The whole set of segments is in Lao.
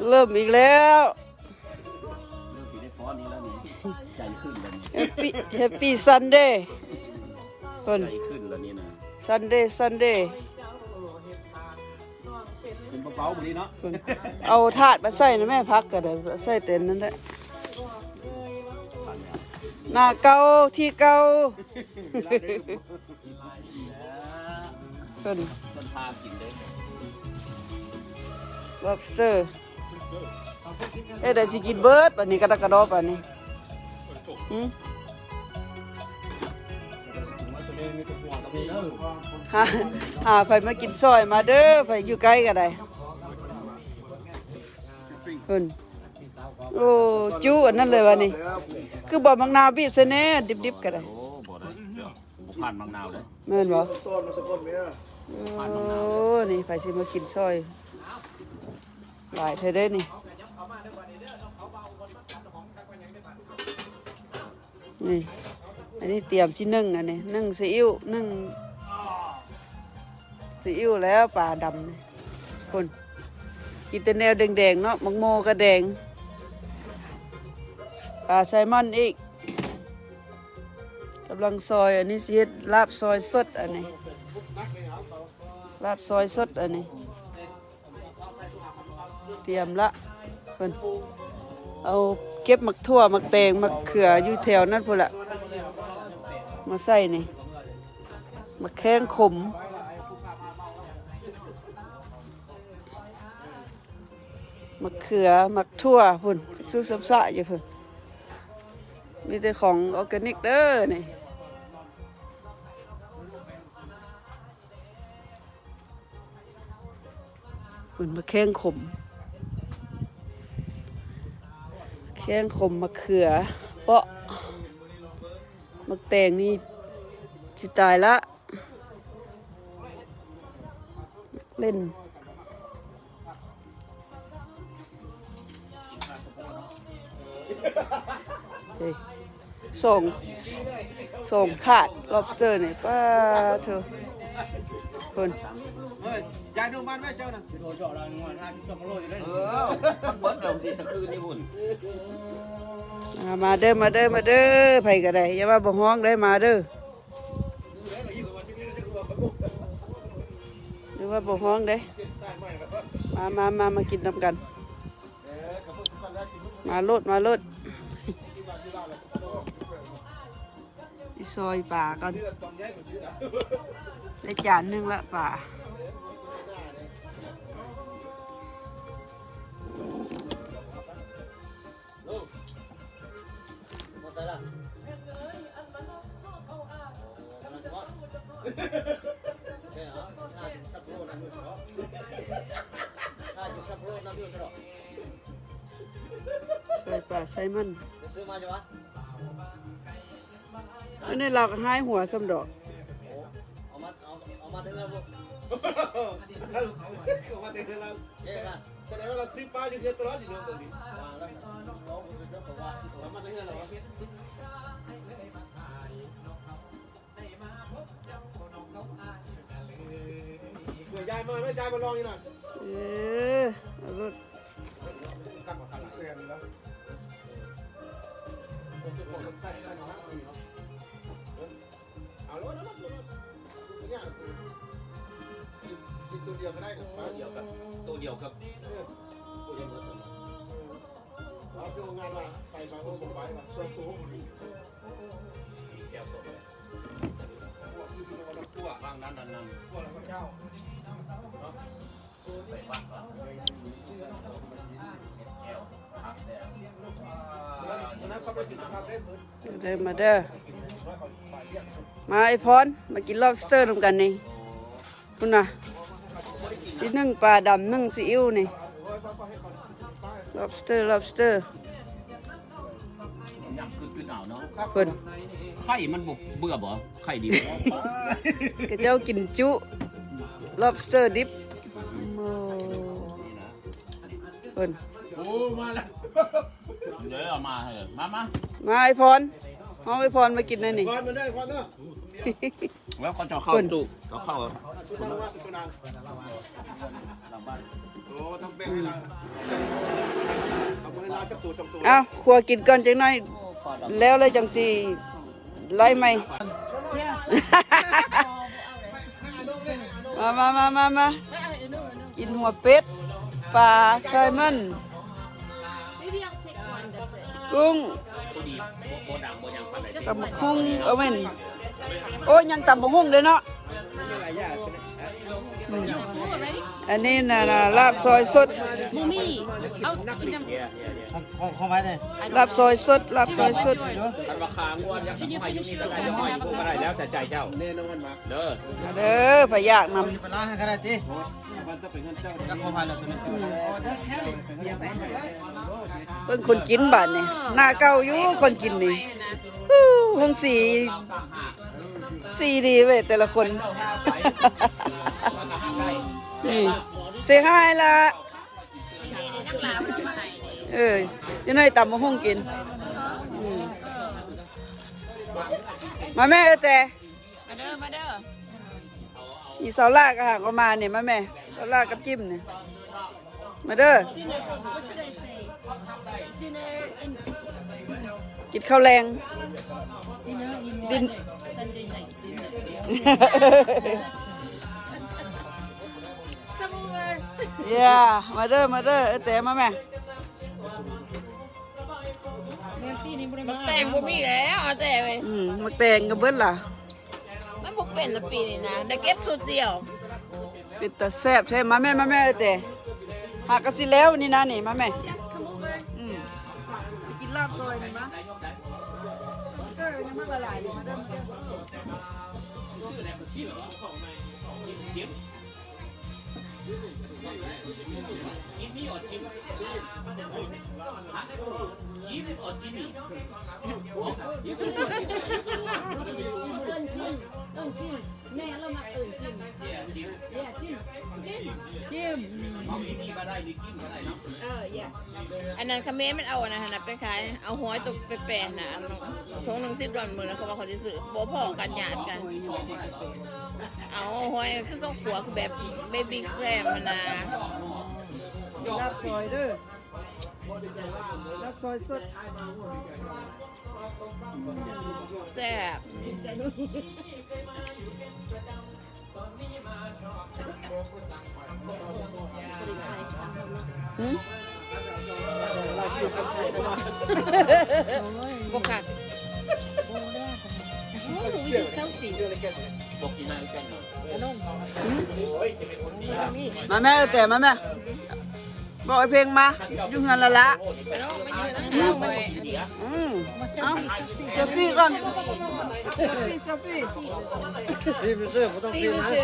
ເລີ່ມອີກແລ້ວ ເລີ່ມຊິໄດ້ຟ້ອນອີກແລ້ວນີ້ ໃຈຂຶ້ນແລ້ວນີ້ Happy Happy Sunday ເພິ່ນ ໃຈຂຶ້ນແລ້ວນີ້ນະ Sunday Sunday ເປັນເບົາໆມື້ນີ້ເນາະ ເພິ່ນ ເອົາຖາດມາໃສ່ນະແມ່ ຜັກກໍໄດ້ ໃສ່ແຕ່ນັ້ນແຫຼະ ໜ້າເກົ່າທີ່ເກົ່າ. ເພິ່ນ ເພິ່ນພາກິນເດ້ lobster ເອີ ໄດ້ຊິກິນເບິດບາດນີ້ ກະດະກະດໍບາດນີ້ ຫື ຫາ ຫາໃຜມາກິນຊ່ອຍ ມາເດີ ໃຜຢູ່ໃກ້ກໍໄດ້ ເພິ່ນ ໂອ້ ຈຸອັນນັ້ນເລີຍບາດນີ້ ຄືບໍ່ໝາກນາວບີບໃສ່ແດ່ ດິບໆກໍໄດ້ ໂອ້ ບໍ່ໄດ້ ບໍ່ຜ່ານໝາກນາວເດ້ ແມ່ນບໍ່? ໂອ້ ນີ້ໃຜຊິມາກິນຊ່ອຍ ຫຼາຍແທ້ເດ້ນີ້ ນີ້ ອັນນີ້ຕຽມຊິໜຶ້ງ ອັນນີ້ໜຶ້ງຊີອິ້ວ ໜຶ້ງຊີອິ້ວແລ້ວ ປາດຳນີ້ ພຸ້ນ ກິນແຕ່ແນວແດງໆເນາະ ໝາກໂມກະແດງ ປາໄຊມອນອີກ ກຳລັງຊອຍ ອັນນີ້ຊິເຮັດລາບຊອຍສົດ ອັນນີ້ລາບຊອຍສົດ ອັນນີ້ຕຽມລະ ເພິ່ນເອົາເກັບໝາກຖົ່ວ ໝາກແຕງ ໝາກເຂືອຢູ່ແຖວນັ້ນພຸ້ນລະ ມາໃສ່ນີ້ ໝາກແຂ້ງຂົມ ໝາກເຂືອ ໝາກຖົ່ວພຸ້ນ ສຸກໆຊະໆຢູ່ພຸ້ນ ມີແຕ່ຂອງອໍແກນິກເດີນີ້ ພຸ້ນ ໝາກແຂ້ງຂົມ ແຂ້ງຂົມ ໝາກເຂືອເປາະ ໝາກແຕງນີ້ຊິຕາຍລະ ເຫຼັ້ນ ເອີ ສອງ ສອງຖາດ lobster ນີ້ ປາໂທ້ ເພິ່ນ ເອີຍ ຢາຍດູມັນແມ່ເຈົ້ານະ ເອີ ມັນເບິດແລ້ວຊິຕະຄືນນີ້ພຸ້ນ ອ່າ ມາເດີ ມາເດີ ມາເດີ ໃຜກໍໄດ້ ຢ່າວ່າບໍ່ຮ້ອງເດີ ມາເດີ. ຫຼືວ່າບໍ່ຮ້ອງເດ້ ມາ ມາ ມາ ມາກິນນຳກັນ ມາໂລດ ມາໂລດ ຊິຊອຍປາກ່ອນ ໄດ້ຈານໜຶ່ງລະປາ. ໃສ່ປາໃສ່ມັນ ອັນນີ້ລາວກໍຫາຍຫົວຊ້ຳດອກ. ເອົາມາ ເອົາ ເອົາມາແຕ່ເຮືອນບໍ່? ເອົາມາແຕ່ເຮືອນລາວ ແສດງວ່າລາວຊື້ປາຢູ່ເຮືອນຕະຫຼອດຢູ່ເນາະ ເບິ່ງດິ ເອົາມາແຕ່ເຮືອນລາວຫວາ? ເອີ ຢາຍມາເດີ ຢາຍມາລອງນີ້ນະ ເອີ ເອົາໂລດ ເອົາໂລດ ເອົາໂລດ ເອົາໂລດ ກິນ ກິນໂຕດຽວກໍໄດ້ນະ ໂຕດຽວກັບ ໂຕດຽວກັບ ເອີ ໂຕດຽວກັບ ເອົາຄືວ່າໄປ ໄປ ເອີ ບໍ່ໄປວ່າ ສ່ວນໂຕ ແຈ່ວສົດ ວາງນັ້ນ ນັ້ນ ນັ້ນ ເຈົ້າ ເດີ ມາເດີ ມາ ອ້າຍພອນ ມາກິນ lobster ນຳກັນນີ້ ພຸ້ນນະ ຊິໜຶ້ງປາດຳ ໜຶ້ງຊີອິ້ວນີ້ lobster lobster ຍຳກຶດໆເອົາເນາະ ເພິ່ນ ໄຂ່ມັນບໍ່ເບື່ອບໍ່? ໄຂ່ດິບ ຂະເຈົ້າກິນຈຸ lobster ດິບ ໂອ້ ເພິ່ນ ໂອ້ ມາແລ້ວ ເດີ ເອົາມາເດີ ມາ ມາ ມາ ອ້າຍພອນ ຮ້ອງອ້າຍພອນມາກິນແດ່ນີ້ ອ້າຍພອນ ມາເດີ ອ້າຍພອນເດີ. ແລ້ວເຂົາເຈົ້າເຂົ້າຕູ້ ເຂົາເຂົ້າ ເອົາ ຄົວກິນກ່ອນຈັກໜ້ອຍ ແລ້ວເລີຍຈັ່ງຊິໄລ່ໃໝ່. ມາ ມາ ມາ ມາ ມາ ກິນຫົວເປັດ ປາ ແຊລມອນ ກຸ້ງ ຕຳບັກຫຸ່ງ ເອີ ແມ່ນ ໂອ້ຍ ຍັງຕຳບັກຫຸ່ງເດ້ເນາະ. ອັນນີ້ນະ ລາບຊອຍສົດ ບໍ່ມີ ເອົາກິນນຳ ຂອງ ຂອງໃຜນີ້ ລາບຊອຍສົດ ລາບຊອຍສົດ. ຄັນວ່າຂາງົວຍັງໃຫ້ຢູ່ນີ້ກໍໄດ້ ເຈົ້າໃຫ້ຢູ່ກໍໄດ້ ແລ້ວແຕ່ໃຈເຈົ້າ ແນ່ນອນວ່າ ເດີ ເດີ ໃຜຢາກນຳ ປາຮ້າໃຫ້ກໍໄດ້ຕິ ເບິ່ງຄົນກິນບາດນີ້ ໜ້າເກົ່າຢູ່ຄົນກິນນີ້ ອູ້ ທັງສີ ສີດີເວີຍແຕ່ລະຄົນ. ນີ້ ເຊຮາຍລະ ເອີ ຈັ່ງໃດຕຳບັກຫຸ່ງກິນ. ອືມ ມາແມ່ເອີແຕ ມາເດີ ມາເດີ ອີສາວຫຼ້າກໍຫາກໍມານີ້ ມາແມ່ ສາວຫຼ້າກັບຈິ້ມນີ້ ມາເດີ ກິນເຂົ້າແລງ ດິນ ເຢ້ ມາເດີ ມາເດີ ເອີແຕ ມາແມ່. ໝາກແຕງບໍ່ມີແລ້ວ ເອົາແຕ່ເວີຍ ອືມ ໝາກແຕງກໍເບິດລະ ມັນບໍ່ເປັນລະປີນີ້ນະ ໄດ້ເກັບຊຸດດຽວ. ເປັນຕາແຊບແທ້ ມາແມ່ ມາແມ່ ເອີແຕ ຫາກະຊິແລ້ວນີ້ນະນີ້ ມາແມ່ ອືມ ໄປກິນລາບຊອຍນີ້ມາ ເກີຍັງມາຫຼາຍໆຢູ່ ມາເດີ ມາເດີ. ອັນນັ້ນຂະເໝນມັນເອົາອັນນັ້ນຫັ້ນນະໄປຂາຍ ເອົາຫອຍໂຕແປໆຫັ້ນນະ ອັນ ຖົງໜຶ່ງສິບດອນ ມື້ນັ້ນເຂົາວ່າເຂົາຊິຊື້ ບໍ່ພໍ້ກັນ ຍາດກັນ ເອົາຫອຍຄືເຂົາຂົ້ວ ຄືແບບເບບີ້ແຄຣມຫັ້ນນະ. ລາບຊອຍເດີ ລາບຊອຍສົດ ແຊບ. ຫືມ ບໍ່ຄັກ ມາແມ່ເອີແຕ ມາແມ່. ບອກໄອ້ເພັງມາ ຢູ່ເຮືອນລະລະ ອືມ ເອົ້າ ເຊລຟີກ່ອນ ເຊລຟີ ເຊລຟີ ຊີມຊື່ ບໍ່ຕ້ອງຊີມນະ ຊີມຊື່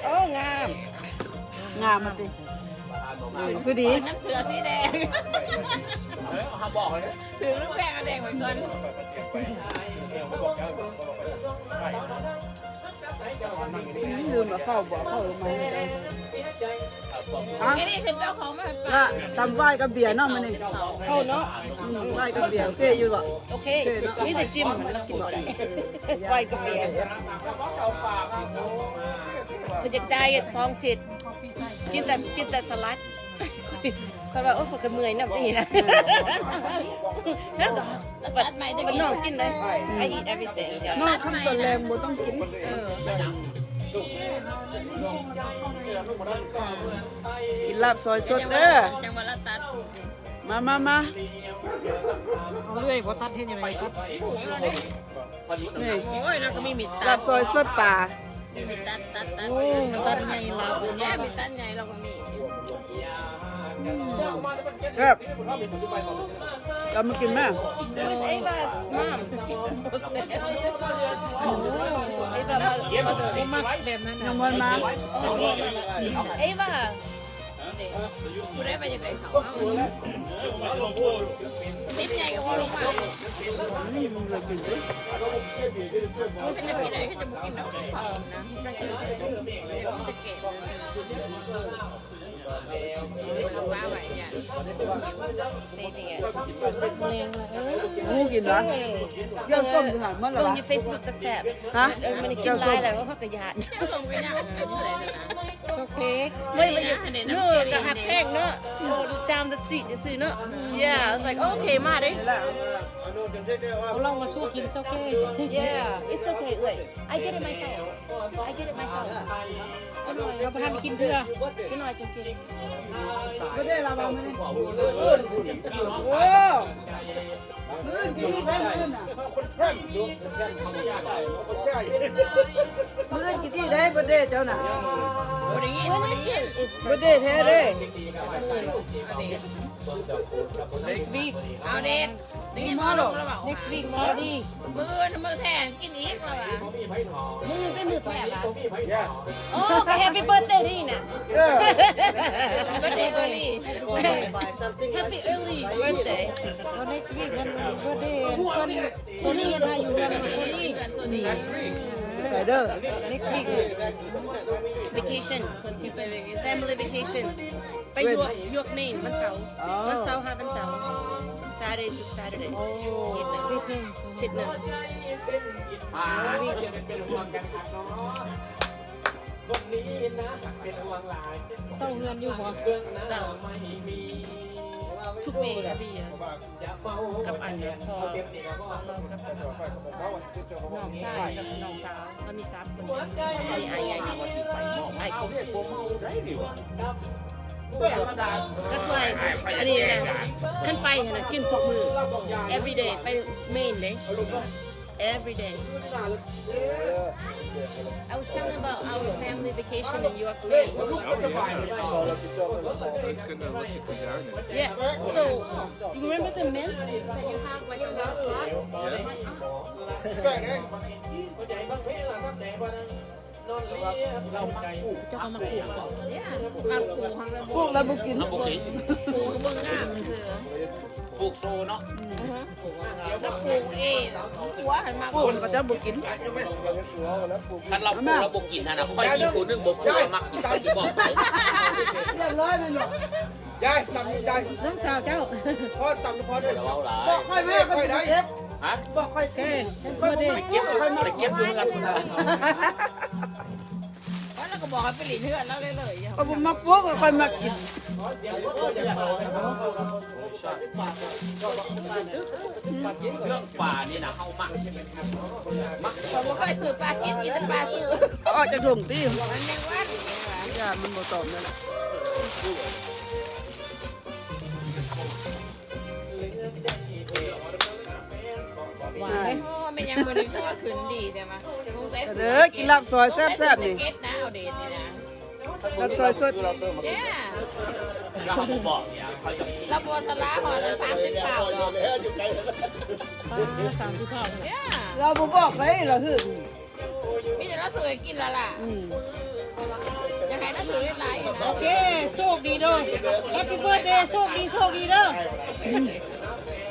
ໂອ້ ງາມ ງາມມາຕິ ເອີ ຄືດີ ນ້ຳເສືອສີແດງ ເອີ ເຮົາບອກເລີຍ ຖືກແພງເອົາແດງໄວ້ກ່ອນ ລືມເອົາເຂົ້າ ບໍ່ເອົາເຂົ້າມາໃຫ້ ອ່ະ ອັນນີ້ຄືເຈົ້າຂອງມາໃຫ້ປ້າ ຕຳຫວ້າຍກັບເບຍເນາະມື້ນີ້ ເຂົ້າເນາະ ອືມ ຫວ້າຍກັບເບຍ ໂອເຄຢູ່ບໍ່ ໂອເຄ ໂອເຄເນາະ ມີແຕ່ຈິ້ມ ມັນກິນບໍ່ໄດ້ ຫວ້າຍກັບເບຍ ເພິ່ນຢາກໄດເອັດສອງທິດ ກິນແຕ່ ກິນແຕ່ສະລັດ ຂ້ອຍວ່າ ໂອ້ຍ ຂ້ອຍກໍເມື່ອຍນຳເດ້ນະ ແລ້ວກໍ ບັດ ບັດນ້ອງກິນໄດ້ I eat everything ນ້ອງຄຳຕອນແລງບໍ່ຕ້ອງກິນ ເອີ ກິນລາບຊອຍສົດເດີ ມາ ມາ ມາ ເອົາເລື່ອຍບໍ່ຕັດ ເຮັດຫຍັງໄດ້ຕັດ ນີ້ ໂອ້ຍ ລາວກໍມີມີດຕັດ ລາບຊອຍສົດປາ ມີມີດຕັດ ຕັດ ຕັດ ໂອ້ ມັນຕັດໃຫຍ່ລາວ ແມ່ມີຕັດໃຫຍ່ລາວກໍມີ ແຊບ ເອົາມາກິນແມ່ Where's Ava's mom? ເອວາ ມາ ມາ ບໍ່ມັກແບບນັ້ນ ຍັງບໍ່ມາ ເອວາ ຜູ້ໃດວ່າຢາກໄດ້ເຂົ້າເຮົາ ຕິບໃຫຍ່ກໍບໍ່ລົງມາ ອືມ ມັນກິນໄດ້ ມັນກິນໄດ້ ກໍຈະບໍ່ກິນເນາະ ເຂົ້ານະ ມັນຈະແກ່ ເອົາປາໄວ້ ເອີ ໝູກິນວະ ເຈົ້າຕົ້ມຢູ່ຫັ້ນໝົດແລ້ວວະ ລົງຢູ່ເຟສບຸກກໍແຊບ ຮະ ເອີ ມັນກິນຫຼາຍແລ້ວ ເຮົາກໍຢ້ານ It's okay. Wait, wait, no, ກໍຮັບແພງເນາະ down the street ຊື່ໆເນາະ yeah, it's like okay ມາເດ້ ລອງມາສູ້ກິນ it's okay. Yeah, it's okay. Wait, I get it myself. I get it myself. ຈັກໜ້ອຍ ເຮົາບໍ່ທັນໄດ້ກິນເທື່ອ ຈັກໜ້ອຍຈຶ່ງກິນ ບໍ່ໄດ້ລະວ່າມື້ນີ້ ໂອ້ ມື້ອື່ນກິນອີກໄດ້ ມື້ອື່ນນະ ມື້ອື່ນກິນອີກໄດ້ ເບີດເດເຈົ້ານະ ບໍ່ໄດ້ຍິນ ບໍ່ໄດ້ຍິນ ເບີດເດແທ້ເດ້ next week ເອົາເດ້ ໄດ້ຍິນບໍ່ລູກ next week party ມື້ອື່ນມື້ແທ້ກິນອີກລະວ່າ ມື້ອື່ນເປັນມື້ແທ້ລະ ໂອ້ ກໍ happy birthday ດີນະ ເອີ birthday early happy early birthday. So next week ເພິ່ນ birthday ເພິ່ນ ໂຊນີ້ເຮັດໃຫ້ຢູ່ເຮືອນໂຊນີ້ ໄປເດີ next week vacation ເພິ່ນຊິໄປ family vacation ໄປຢວກ ຢວກເມນວັນເສົາ ອໍ ວັນເສົາຫາວັນເສົາ Saturday to Saturday ໂອ້ ທິດໜຶ່ງ ທິດໜຶ່ງ ອາ ເຊົ່າເຮືອນຢູ່ບໍ່? ເຊົ່າ ທຸກປີ ກັບອັນພໍ່ ກັບອັນນ້ອງຊາຍ ກັບນ້ອງສາວ ເຮົາມີສາມຄົນ ອັນນີ້ອ້າຍໃຫຍ່ ອ້າຍກົກ That's why ອັນນີ້ນະ ຄັນໄປຫັ້ນນະ ກິນທຸກມື້ every day ໄປເມນເດ້ every day. I was telling about our family vacation in York. Yeah, so you remember the men that you have, like, a little flock? ເຈົ້າກໍມາປູກ ປູກແລ້ວບໍ່ກິນ ປູກເບິ່ງງາມເທື່ອ ປູກໂຊເນາະ ອືຮຶ ປູກເອງ ຫົວໃຫ້ມາ ປູກເຂົາເຈົ້າບໍ່ກິນ ຄັນລາວປູກລາວບໍ່ກິນຫັ້ນນະ ຂ້ອຍມີຜູ້ໜຶ່ງບໍ່ປູກລາວມັກກິນ ຂ້ອຍຊິບອກໃຫ້ ຮຽບຮ້ອຍແມ່ນບໍ່? ຍາຍ ຕຳນີ້ຍາຍ ນ້ອງສາວເຈົ້າ ພໍ່ຕຳ ພໍ່ເດີ ບໍ່ຄ່ອຍມາ ຂ້ອຍໄດ້ ຮະ ບໍ່ຄ່ອຍເກັບ ໄປເກັບຢູ່ເຮືອນພຸ້ນນະ ແລ້ວກໍບອກໃຫ້ໄປຫຼິ້ນເຮືອນລາວເລີຍ ຂ້ອຍບໍ່ມັກປູກ ຂ້ອຍມັກກິນ ເລື່ອງປານີ້ນະ ເຮົາມັກ ມັກ ຂ້ອຍບໍ່ເຄີຍຊື້ປາກິນ ກິນແຕ່ປາຊື່ ເອົາອອກຈາກຖົງຕິ ມັນຍັງວັນ ຢ້ານມັນບໍ່ຕອບນັ້ນ ຫວານເດ້ ໂອ້ ແມ່ນຫຍັງມື້ນີ້ຫົວຂຶ້ນດີແທ້ວະ ເດີ ກິນລາບຊອຍແຊບໆນີ້ ເກັດນະ ເອົາເດດນີ້ນະ ລາບຊອຍສົດ ລາວບໍ່ສະຫຼາະ ຮອດສາມສິບເກົ້າດອກ ປາ ສາມສິບເກົ້າ ລາວບໍ່ບອກໃຜ ລາວຖືກ ມີແຕ່ລາວຊື້ໃຫ້ກິນລະລະ ອືມ ຢາກໃຫ້ລາວຖືກຫຼາຍໆ ໂອເຄ ໂຊກດີເດີ Happy birthday ໂຊກດີ ໂຊກດີເດີ ອືມ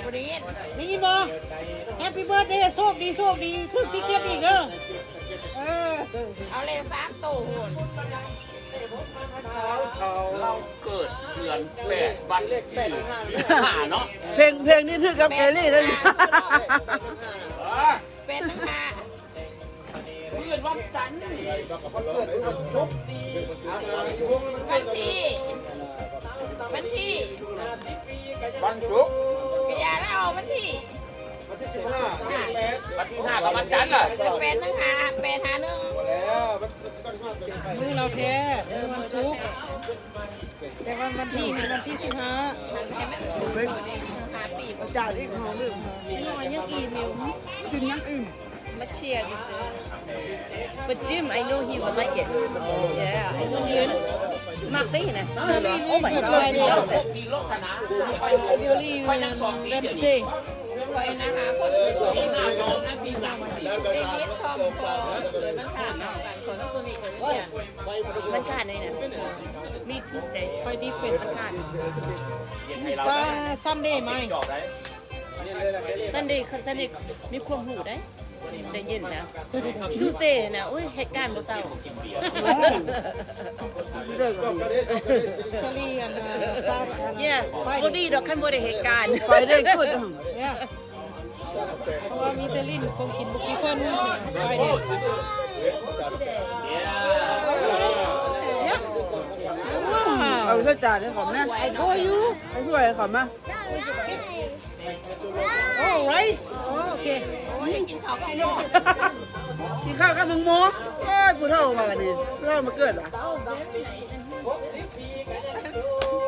ບໍ່ໄດ້ຍິນ ໄດ້ຍິນບໍ່? Happy birthday ໂຊກດີ ໂຊກດີ ຖືກຕິກເກັດອີກເດີ ເອີ ເອົາເລກສາມໂຕພຸ້ນ ລາວເກີດເດືອນແປດ ວັນທີສິບຫ້າເນາະ ເພງ ເພງນີ້ຖືກກັບແກລີ້ເດ້ ເອີ ແປດສິບຫ້າ ມື້ວັນຈັນ ວັນທີ ວັນທີ ວັນສຸກ ກະຢ່າລະ ເອົາວັນທີ ວັນທີສິບຫ້າ ວັນທີຫ້າກະວັນຈັນລະ ແປດໜຶ່ງຫ້າ ແປດຫ້າໜຶ່ງ ມື້ລາວແທ້ ມື້ວັນສຸກ ແຕ່ວ່າວັນທີ ວັນທີສິບຫ້າ ໃຫ້ມັນຖືກ ອາຈານອີກຫ້ອງໜຶ່ງ ນ້ອຍຍັງອີ່ມຢູ່ ກິນຍັງອີ່ມ ມາເຊຍຊື່ໆ But Jim, I know he would like it. Yeah, I know he would. ມັກເດ້ນະ Oh my god, he loves it. ຂ້ອຍນະຫາຄົນຄືໂຊ They meet from for ເກີດວັນຄາດເນາະ ຂອງຕົວນີ້ກໍເປັນຫຍັງ ວັນຄາດນີ້ນະ meet Tuesday ຄ່ອຍດີເຟນວັນຄາດ Sa- Sunday ໄໝ Sunday ຄັນ Sunday ມີຄວາມຮູ້ໄດ໋ ໄດ້ຍິນນະ Tuesday ນະ ໂອ້ຍ ເຮັດການບໍ່ເຊົາ Kelly and, uh, Sarah and Yeah Friday. ບໍ່ດີດອກຄັນບໍ່ໄດ້ເຮັດການ Friday good. Yeah. ເພາະວ່າມີແຕ່ຫຼິ້ນ ຄົງກິນບໍ່ກີ່ຄົນ Friday. Yeah. ເອົາເທື່ອຈານໃຫ້ເຂົາແມ່ I go you. ໃຫ້ຖ້ວຍໃຫ້ເຂົາມາ. Oh, rice. ໂອເຄ ກິນເຂົ້າກັບໝາກໂມ. ໂອ້ຍ ຜູ້ເຖົ້າວ່າບັດນີ້ ຜູ້ເຖົ້າມາເກີດຫວາ.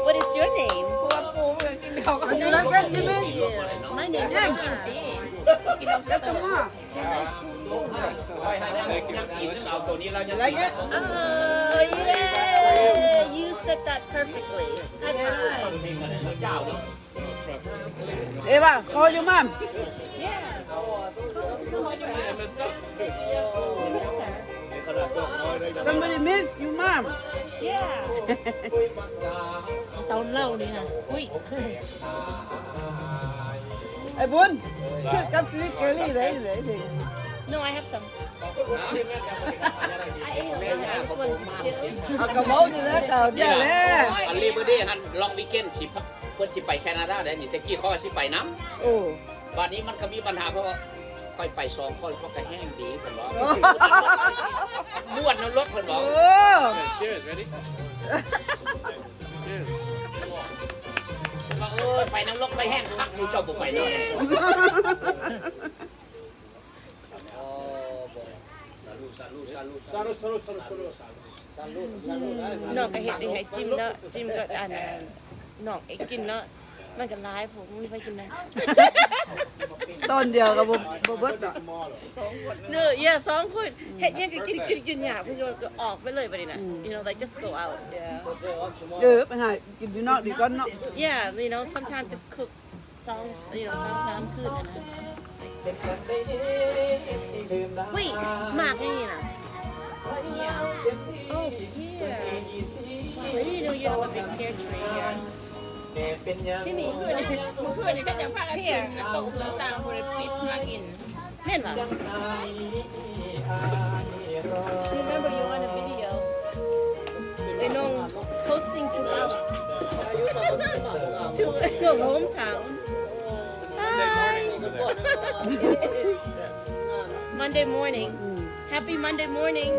What is your name? ເພາະວ່າປູເພິ່ນກິນເຂົ້າກັບ You like that, Jimmy? My name is Kim. ກິນເຂົ້າກັບໝາກໂມ. You like it? Oh, yeah. You said that perfectly. High five. Eva, call your mom. Yeah. Somebody miss your mom. Yeah. ຕອນເລົ່ານີ້ນະ ອຸ້ຍ ໄອ້ບຸນ ຄືກັບຊີວິດເກລີ້ໄດ໋. No, I have some. I ate a lot. I just wanted to chill. ເອົາກະເວົ້າຢູ່ແລ້ວ ເຂົາເດແຫຼະ ອັນ Labor Day ຫັ້ນ Long Weekend ຊິ ເພິ່ນຊິໄປແຄນາດາໄດ໋ນີ້ ແຕ່ກີ້ຂ້ອຍວ່າຊິໄປນຳ. ໂອ້ ບາດນີ້ມັນກໍມີບັນຫາ ເພາະວ່າຂ້ອຍໄປສອງຄົນ ຂ້ອຍກໍແຮງດີ ເພິ່ນວ່າ ໂອ້ ມ່ວນນຳລົດ ເພິ່ນວ່າ. ໂອ້ Cheers, ready? Cheers. ວ່າ ເອີ ໄປນຳລົດ ໄປແຮງຄັກຢູ່ ເຈົ້າບໍ່ໄປນຳ. ນ້ອງກໍເຮັດໃຫ້ຈິມເນາະ ຈິມກໍອັນ ນ້ອງເອກກິນເນາະ ມັນກໍຫຼາຍໂພດ ບໍ່ມີໃຜກິນນຳ. ຕອນດຽວກໍບໍ່ ບໍ່ເບິດດອກ. No, yeah ສອງຄົນ ເຮັດຫຍັງກໍກິນ ກິນ ກິນຍາກ ເພິ່ນກໍອອກໄປເລີຍບັດນີ້ນະ. You know, like, just go out. Yeah. ເອີ ໄປຫາກິນຢູ່ນອກດີກ່ອນເນາະ. Yeah, you know, sometimes just cook ສອງ you know ສອງສາມຄືນຫັ້ນນະ. ອຸ້ຍ ໝາກຫຍັງນີ້ນະ? Oh, pear. I didn't know you have a big pear tree here. ມື້ຄືນນີ້ ມື້ຄືນນີ້ເຂົາເຈົ້າພາກັນຂຶ້ນໂຕະເຮືອນຕ່າງ ບໍ່ໄດ້ປິດມາກິນ. ແມ່ນບໍ່? Remember you on a video. ໄອ້ນ້ອງ posting to Laos to your hometown. Hi. Monday morning. Happy Monday morning.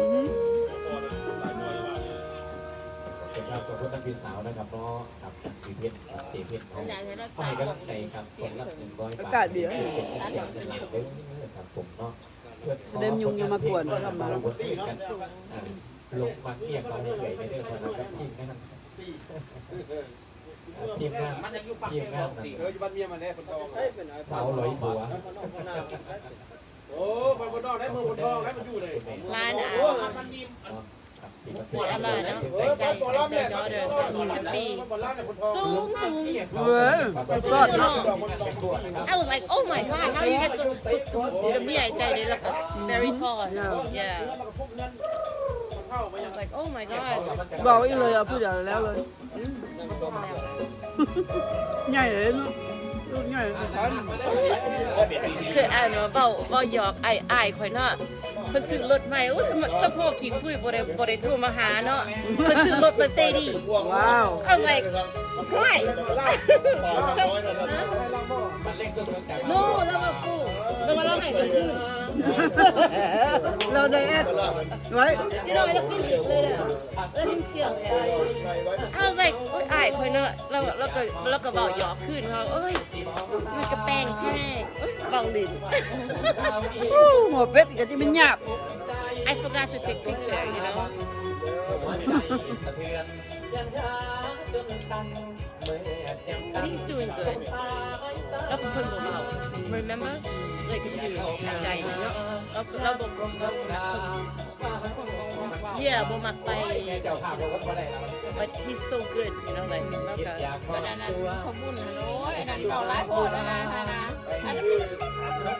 ເປັນການຂອບຄຸນທາງພີ່ສາວນະຄັບເນາະ ກັບພີ່ເພັດ ກັບເຈເພັດເຮົາ ໃຫ້ກຳລັງໃຈກັບຄົນລະໜຶ່ງຮ້ອຍບາດ ອາກາດດີເນາະ ເປັນກຳລັງໃຈເດີຄັບຜົມເນາະ. ໄດ້ຍຸງຢ່າມາກວນ ມາລົງທຶນກັນ ອ່າ ລົງມາກຽມເຮົາໃຫ້ເອື້ອຍແດ່ເດີ ເພາະວ່າກັບທີມງານ ອ່າ ທີມງານ ທີມງານ ເອີ ຢູ່ບ້ານເມຍມາແລ້ວ ເພິ່ນກໍອອກ ສາວລອຍຫົວ. ໂອ້ ເພິ່ນບໍ່ນອກໄດ້ ເມືອງໂພນທອງໄດ້ ມັນຢູ່ເດ້ ຫຼານ ອ່າ ເນາະ ເສຍຫຼາຍເນາະ ໃຈ ໃຈ daughter ສິບປີ ສູງ ສູງ ເອີ ສຸດຍອດເນາະ. I was like, "Oh my god, how you get so," ເປັນເມຍໃຈເດ້ ແລ້ວກໍ very tall. Yeah. I was like, "Oh my god." ເວົ້າອີກເລີຍ ເອົາຜູ້ດຽວແລ້ວເລີຍ. ໃຫຍ່ເລີຍເນາະ ລູກໃຫຍ່. ຄືອ່ານວ່າເວົ້າ ເວົ້າຫຍອກອ້າຍ ອ້າຍຂ້ອຍເນາະ ເພິ່ນຊື້ລົດໃໝ່ ໂອ້ ສະ ສະໂພກຂີ້ຄຸຍ ບໍ່ໄດ້ ບໍ່ໄດ້ໂທມາຫາເນາະ ເພິ່ນຊື້ລົດ Mercedes. Wow. I was like, "Why?" No, ລາວວ່າ "Fool." ລາວວ່າລາວໃຫ້ເພິ່ນຄືນ ລາວໄດແອັດໄວ້ I was like, ໂອ້ຍ ອ້າຍຂ້ອຍເນາະ ລາວ ລາວກໍ ລາວກໍເວົ້າຫຍອກຄືນເຮົາ ໂອ້ຍ ມັນກໍແປງແທ້ ໂອ້ຍ ເວົ້າຫຼິ້ນ. ໂອ້ ຫົວເປັດກໍຊິແມ່ນຫຍາບ. I forgot to take picture, you know. But he's doing good. ລາວເປັນຄົນບໍ່ເວົ້າ remember? Like, ຢູ່ໃນໃຈເນາະ ລາວ ລາວບໍ່ Yeah ບໍ່ມັກໄປ but he's so good, you know, like ລາວກໍ ອັນນັ້ນ ຂະບຸນ ໂອ້ຍ ອັນນັ້ນເວົ້າຫຼາຍໂພດ ອັນນັ້ນ ອັນນັ້ນ ອັນນັ້ນ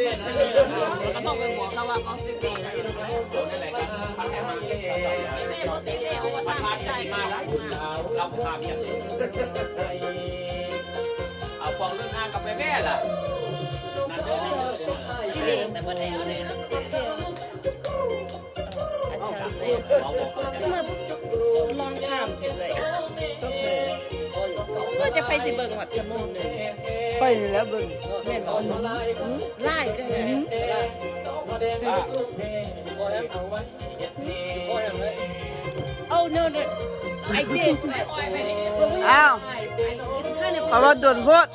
ກໍຕ້ອງໄປບອກເຂົາວ່າເຂົາຊື້ເບແລ້ວ ເຮົາພາໄປກິນມາແລ້ວ ເຮົາພາໄປກິນ ເອົາຂອງເລື່ອງງານກັບໄປແມ່ລະ ນັ້ນເດີ ແຕ່ບໍ່ໄດ້ເອົາເລີຍເນາະ. ລອງຖາມຊິເອີຍ ວ່າຈະໄປຊິເບິ່ງຮອດຊົ່ວໂມງໜຶ່ງ ຂ້ອຍນີ້ແຫຼະເບິ່ງ ແມ່ນບໍ່? ຫຼາຍເດີ ອືມ Oh no no ອ້າວ ເຂົາລົດດົນໂພດ.